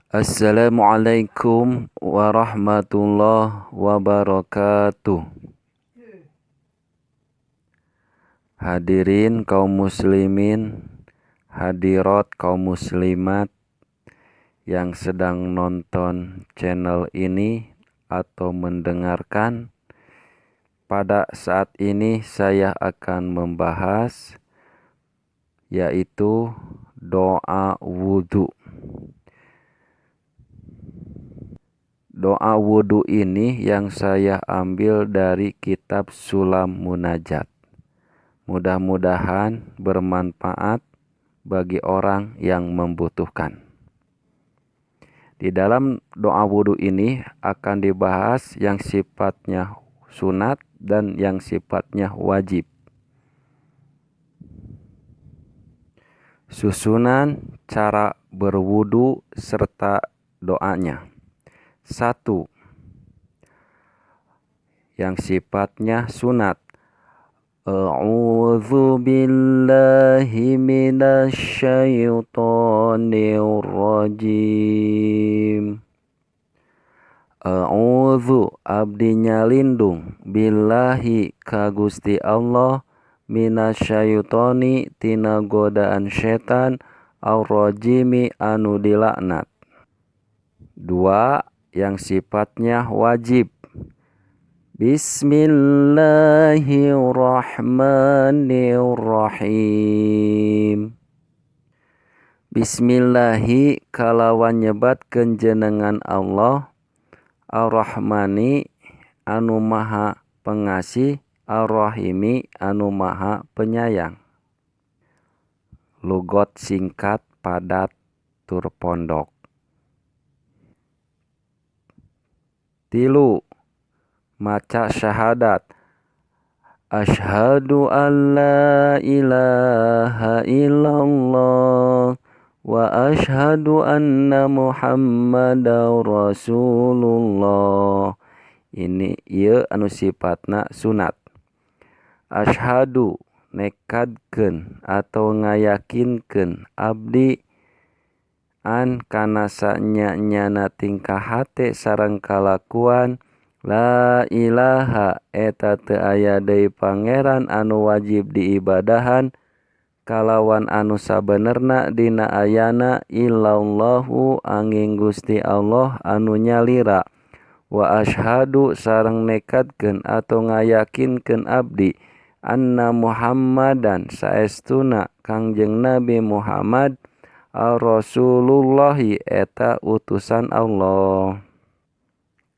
Assalamualaikum warahmatullahi wabarakatuh. Hadirin kaum muslimin, hadirat kaum muslimat yang sedang nonton channel ini atau mendengarkan, pada saat ini saya akan membahas yaitu doa wudhu. Doa wudhu ini yang saya ambil dari kitab Sulam Munajat. Mudah-mudahan bermanfaat bagi orang yang membutuhkan. Di dalam doa wudhu ini akan dibahas yang sifatnya sunat dan yang sifatnya wajib. Susunan cara berwudhu serta doanya. 1. Yang sifatnya sunat. A'udzu billahi minasyaitonir rajim. A'udzu abdi nyalindung billahi ka Gusti Allah minasyaitoni tina godaan setan ar-rajimi anu dilaknat. 2. Yang sifatnya wajib. Bismillahirrahmanirrahim. Bismillahi kalawan nyebatkeun jenengan Allah Ar-Rahmani anu maha pengasih, Ar-Rahimi anu maha penyayang. Lugot singkat padat tur pondok. 3. Maca syahadat. Asyhadu an la ilaha illallah wa asyhadu anna Muhammadar Rasulullah. Ini ieu anu sifatna sunat. Asyhadu nekadkeun atau ngayakinkeun abdi an kana sanya-nyana tingkah hate sareng kalakuan la ilaha eta teu aya deui pangeran anu wajib diibadahan kalawan anu sabenerna dina ayana illallahu angin Gusti Allah anu nyalira. Wa asyhadu sareng nekadkeun atau ngayakinkeun abdi anna Muhammadan saestuna Kangjeng Nabi Muhammad Rasulullahi eta utusan Allah.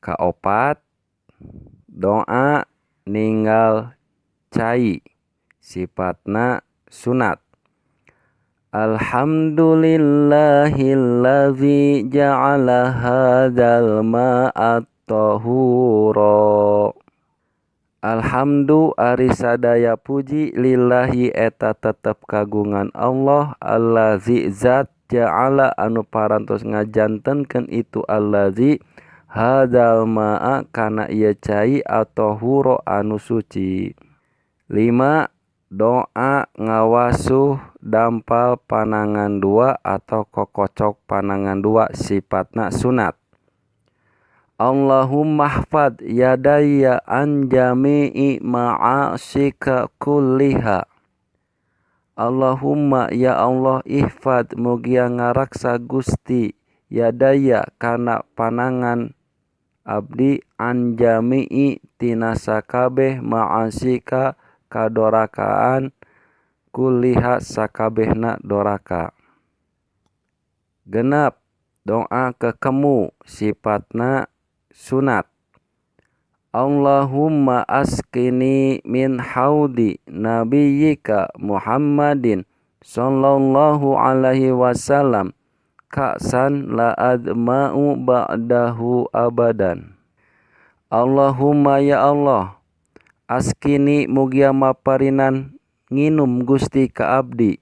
4. Doa ninggal cai sifatna sunat. Alhamdulillahillazi ja'ala hadzal ma'a tahura. Alhamdu ari sadaya puji lillahi eta tetep kagungan Allah allazi zat ja'ala anu parantos ngajantenkeun itu allazi hadzal ma'a kana ieu cai atahura anu suci. 5. Doa ngawasuh dampal panangan dua atau kokocok panangan dua sifatna sunat. Allahumma hfad yadayya an jami'i ma'asika kulliha. Allahumma ya Allah ihfad mugia ngaraksa Gusti yadaya kana panangan abdi an jami'i tina sakabeh ma'asika kadorakaan kulliha sakabehna doraka. 6. Doa kekemu sifatna sunat. Allahumma askini min haudi nabiyyika Muhammadin sallallahu alaihi wasallam ka'san la adma'u ba'dahu abadan. Allahumma ya Allah askini mugia maparinan nginum Gusti ka abdi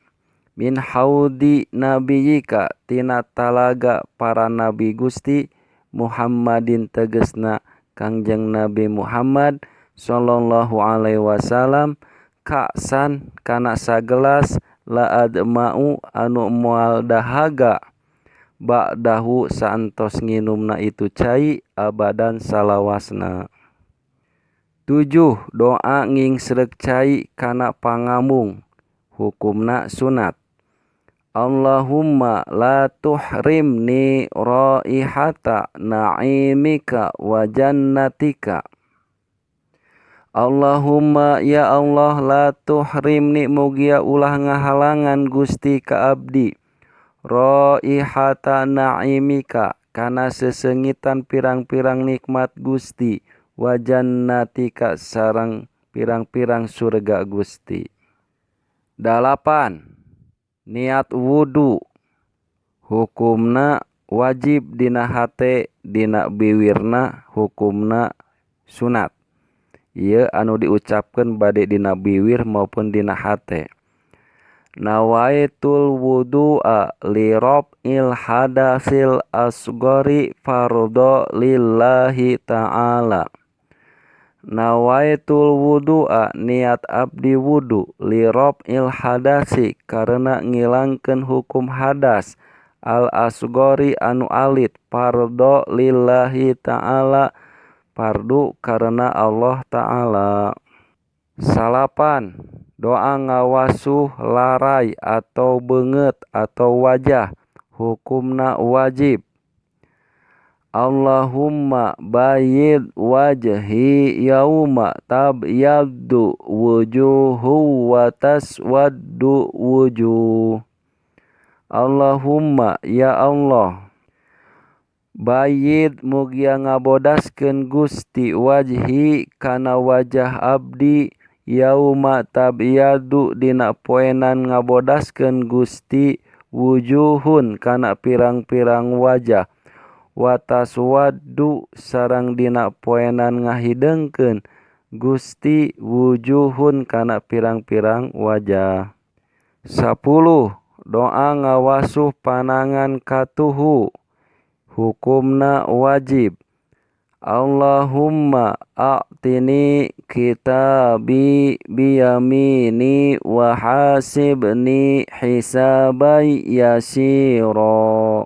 min haudi nabiyyika tina talaga para nabi Gusti Muhammadin tegesna Kangjeng Nabi Muhammad sallallahu alaihi wasallam ka'san kana sagelas la adma'u anu moal dahaga ba'dahu saentos nginumna itu cai abadan salawasna. 7. Doa ngingsreuk cai kana pangamung hukumna sunat. Allahumma la tuhrimni raihata na'imika wa jannatika. Allahumma ya Allah la tuhrimni mugia ulah ngahalangan Gusti ka abdi raihata na'imika kana sesengitan pirang-pirang nikmat Gusti wa jannatika sareng pirang-pirang surga Gusti. 8. Niat wudu hukumna wajib dina hate dina biwirna hukumna sunat. Ieu anu diucapkeun bade dina biwir maupun dina hate. Nawaitul wudu'a li raf'il hadasil asghari fardhu lillahi ta'ala. Nawaitul wudu'a niat abdi wudu li raf'il hadasi karena ngilangkeun hukum hadas al asghari anu alit fardhu lillahi ta'ala fardu karena Allah ta'ala. 9. Doa ngawasuh larai atau beungeut atau wajah hukumna wajib. Allahumma bayyid wajhi yauma tabyaddu wujuhu wa taswaddu wujuh. Allahumma ya Allah bayyid mugia ngabodaskeun Gusti wajhi kana wajah abdi yauma tabyaddu dina poenan ngabodaskeun Gusti wujuhun kana pirang-pirang wajah wa taswaddu sareng dina poenan ngahideungkeun Gusti wujuhun kana pirang-pirang wajah. 10. Doa ngawasuh panangan katuhu hukumna wajib. Allahumma a'tini kitabi biyamini wa hasibni hisaban yasira.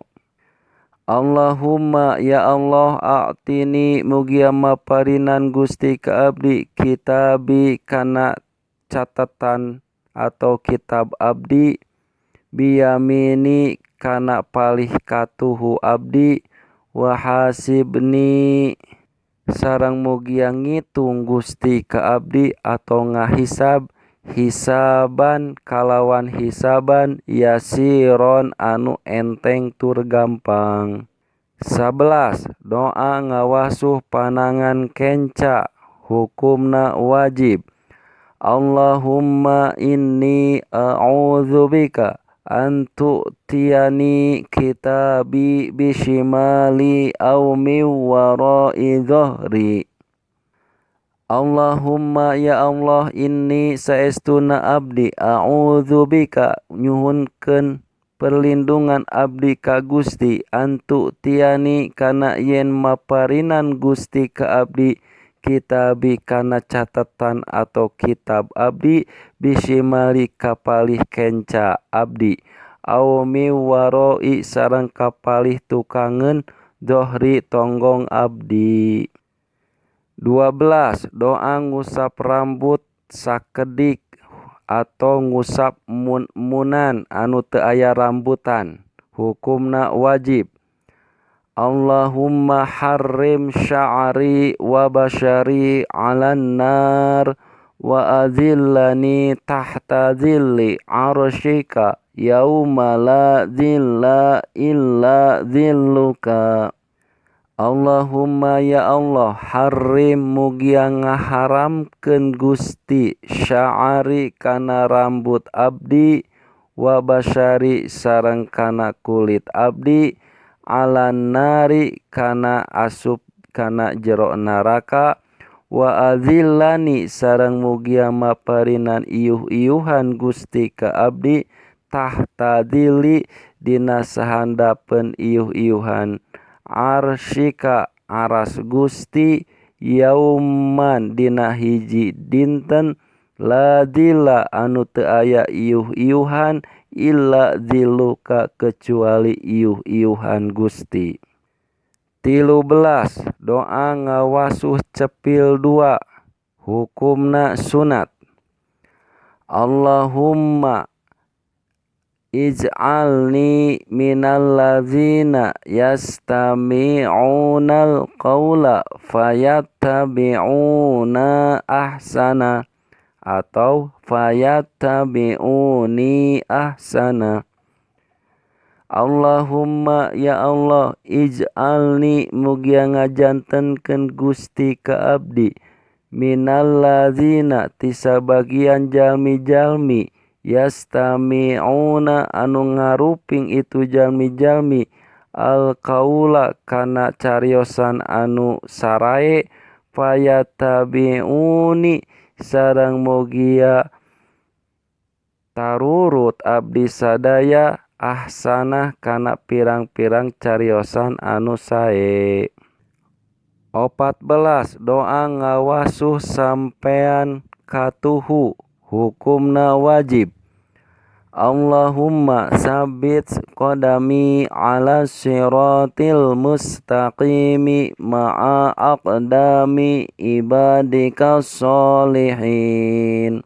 Allahumma ya Allah a'tini mugia maparinan Gusti ka abdi kitabi kana catatan atau kitab abdi biyamini kana palih katuhu abdi wa hasibni sareng mugia ngitung Gusti ka abdi atau ngahisab hisaban kalawan hisaban yasiron anu enteng tur gampang. 11. Doa ngawasuh panangan kenca hukumna wajib. Allahumma inni a'udzubika an tu'tiyani kitabi bishimali aw min wara'i dhahri. Allahumma ya Allah inni saestuna abdi a'udzubika nyuhunkeun perlindungan abdi ka Gusti antu tiani kana yen maparinan Gusti ka abdi kitabi kana catatan atau kitab abdi bisimali kapalih kenca abdi aw mi waroi sareng kapalih tukangeun dohri tonggong abdi. 12. Doa ngusap rambut sakedik atau ngusap mun-munan anu teu aya rambutan hukumna wajib. Allahumma harrim sya'ri wa bashari 'alan nar wa azillani tahta zilli arsyika yauma la zilla illa zilluka. Allahumma ya Allah harrim mugia ngaharamkeun Gusti sya'ari kana rambut abdi wa bashari sareng kana kulit abdi 'alan nari kana asup kana jero neraka wa azillani sareng mugia maparinan iuh-iuhan Gusti ka abdi tahta dzilli dina sahandapeun iuh-iuhan arsyika aras Gusti yauman dina hiji dinten la dzilla anu teu aya iuh-iuhan illa dzilluka kecuali iuh-iuhan Gusti. 13 doa ngawasuh cepil 2 hukumna sunat. Allahumma ij'alni minal ladzina yastami'unal qawla fayattabi'una ahsana atau fayattabi'uni ahsana. Allahumma ya Allah ij'alni mugia ngajantenkeun Gusti ka abdi minal ladzina ti sabagian jalmi-jalmi yastami'una anu ngaruping itu jalmi-jalmi alqaula kana cariosan anu sarae fayatabi'uni sareng mugia tarurut abdi sadaya ahsanah kana pirang-pirang cariosan anu sae. 14 doa ngawasuh sampean katuhu hukumna wajib. Allahumma sabit qadami ala siratil mustaqimi ma'a aqdami ibadika sholihin.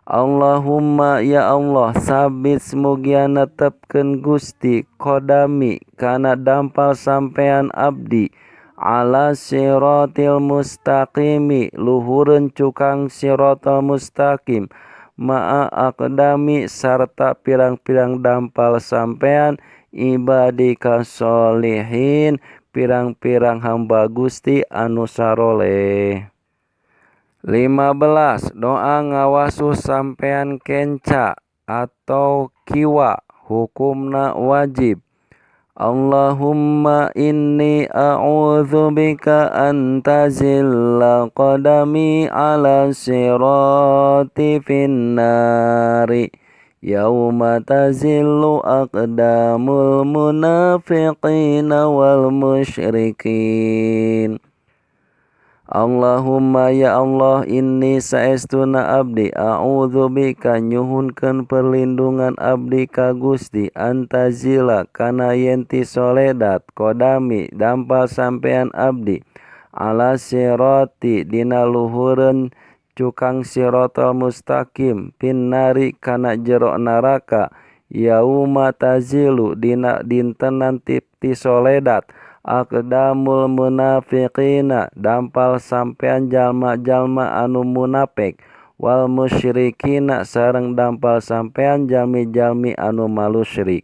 Allahumma ya Allah sabit mugia netepkeun Gusti qadami kana dampal sampean abdi ala siratil mustaqimi luhureun cukang siratal mustaqim ma'a aqdami sarta pirang-pirang dampal sampean ibadika sholihin pirang-pirang hamba Gusti anu saroleh. 15 doa ngawasuh sampean kenca atau kiwa hukumna wajib. Allahumma inni a'udzubika an tazilla qadami ala sirati finnari yauma tazillu aqdamul munafiqina wal musyrikin. Allahumma ya Allah inni saestuna abdi a'udzubika nyuhunkeun perlindungan abdi ka Gusti antazila kana yen ti soledat qadami dampal sampean abdi ala sirati dina luhureun cukang siratal mustaqim pinnari kana jero neraka yauma tazilu dina dintenan ti soledat aqdamul munafiqina dampal sampean jalma-jalma anu munafik wal musyrikina sareng dampal sampean jalmi-jalmi anu malusyrik.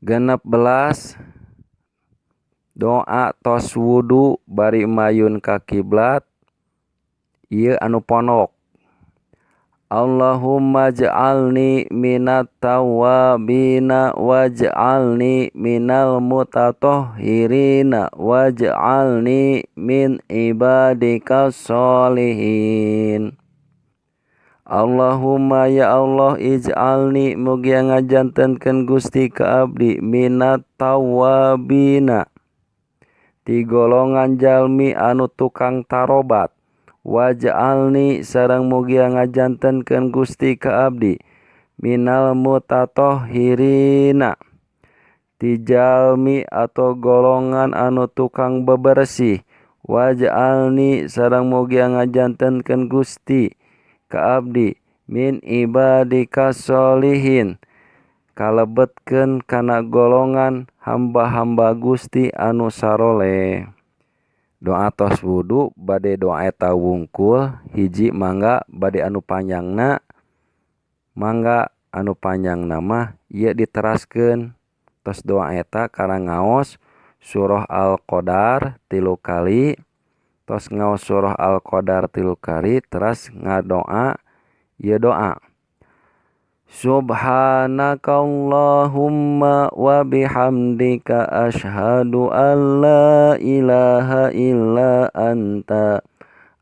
16 doa tos wudu bari mayun ka kiblat ieu anu pondok. Allahumma ja'alni minat tawwabina waj'alni minal mutatahhirina waj'alni min ibadika sholihin. Allahumma ya Allah ij'alni mugia ngajantenkeun Gusti ka abdi minat tawwabina ti golongan jalmi anu tukang tarobat waj'alni sareng mugia ngajantenkeun Gusti ka abdi minal mutatahhirina ti jalmi atau golongan anu tukang bebersih waj'alni sareng mugia ngajantenkeun Gusti ka abdi min ibadika sholihin kalebetkeun kana golongan hamba-hamba Gusti anu saroleh. Doa tos wudu bade doa eta wungkul hiji mangga bade anu panjangna mangga anu panjangna mah ieu diteraskeun tos doa eta kana ngaos surah Al-Qadar 3 kali tos ngaos surah Al-Qadar 3 kali teras ngadoa ieu doa Subhanakallahumma wa bihamdika asyhadu an la ilaha illa anta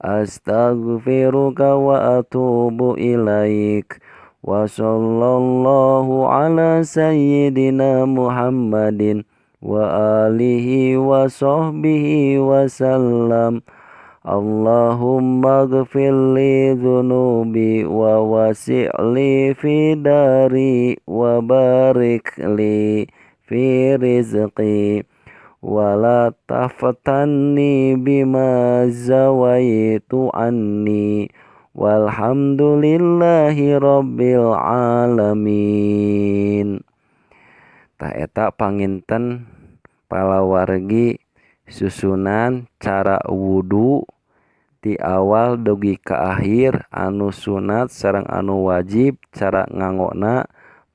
astaghfiruka wa atubu ilaik. Wa sallallahu ala sayyidina Muhammadin wa alihi wa sahbihi wa sallam. Allahumma ghfir li dzunubi wa wasi' li fi dari wa barik li fi rizqi wa la taftanni bima zawaitu anni walhamdulillahi rabbil alamin. Tah eta panginten palawargi susunan cara wudu ti awal dugi ka akhir anu sunat sareng anu wajib cara nganggona.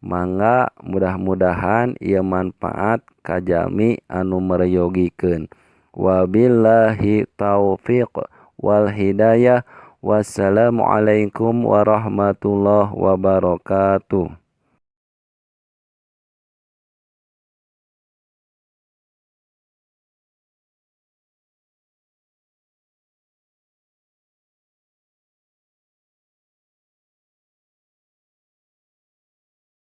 Mangga mudah-mudahan ieu manfaat ka jalmi anu meryogikeun. Wabillahi taufiq wal hidayah. Wassalamualaikum warahmatullahi wabarakatuh.